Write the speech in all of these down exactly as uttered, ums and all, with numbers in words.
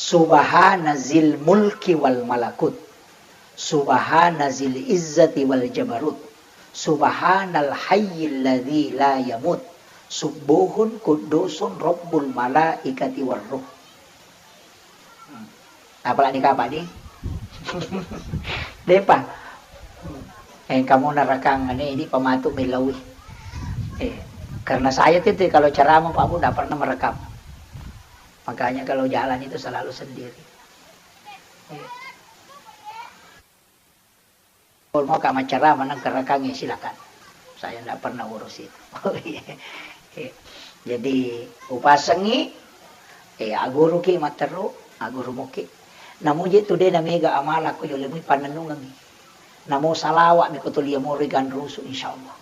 Subhana zil mulki wal malakut. Subhana zil izzati wal jabarut. Subhanal hayyil ladzi la yamut. Subbuhun quddusun rabbul malaikati war ruh. Hmm. Apalagi kapang ni? Depa. Eh, kamu nerekang ini, ini pematu melawi. Eh, karena saya tuh, tuh kalau ceramah Pak Bu nggak pernah merekam. Makanya kalau jalan itu selalu sendiri. Eh. Kalau mau ka maccarama nang kerekangngi, silakan. Saya ndak pernah urus itu. Jadi, upasengngi, eh, aguruki matteru, aguru muki. Namuji tu de namega amala ko yole mui pannennungengngi. Namo salawat mi ko tuli amoro ganrusu, insyaallah.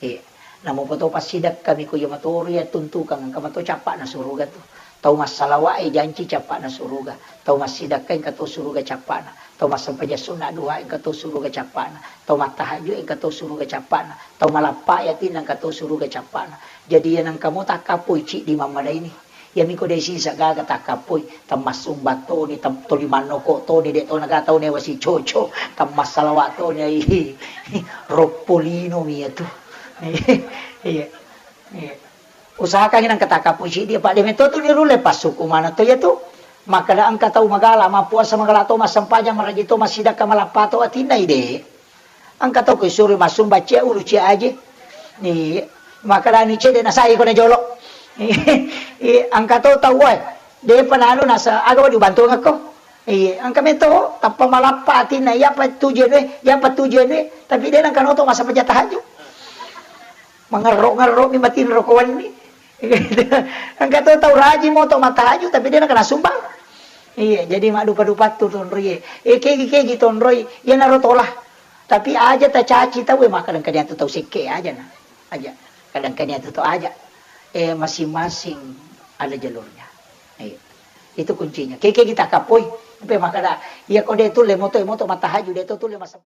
Eh, namo poto passidekka mi ko iya matoro iya tuntukang, engka mato cappa'na suruga tu. Tau massalawae janci cappa'na suruga, tau massidekka engka to suruga cappa'na, tau massempajang sunna duha engka to suruga cappa'na, tau mattahajju engka to suruga cappa'na, tau malappa yatinna engka to suruga cappa'na. Jadi iya nengka mo takkappoi ciddi mammadaini. Iyami ko de sisa gaga takkappoi, temmassumba toni, tem-, toli mannoko toni, de tona gaga tau newa sicoco, temmassalawa toni, ai, roppo lino mi iya tu. Iya. Iya. Usahakangngi nengka takkappoi siddi, apa de metto tu nirulle passuku maneng to iya tu. Makkeda engka tau magala, mappuasa magala to, massempajang maraji to, massidekka malappa to, atinna ide. Engka tau ko isuro massumba cia ulu cia aje. Iya. Makkedani cede nasai ko na jolo. Iya, engka to tau, woi. Depa nanu nasa aga wadi ubantuangekko. Iya, engka metto tappa malappa atinna, iya pa tujuan we, iya pa tujuan we, tapi de nengka noto massempajang tahajud. Mangerro-ngerro mi matinro ko wenni. Engka to tau rajin moto mattahajud, tapi de nengka nasumbang. Iya, jadi maddupa-dupa tu tonroi. Eh, kegi-kegi tonroi, iyanaro tola. Tapi aja tacaci tau, eh, maka kadang-kadang tu tau sekke aja na. Aja. Kadang-kadang tu tau aja. Eh, masing-masing ada jalurnya. Iya. Itu kuncinya. Kegi-kegi takkapoi. Tapi maka da, iya ko de tulle moto, moto mattahajud, de to tulle masa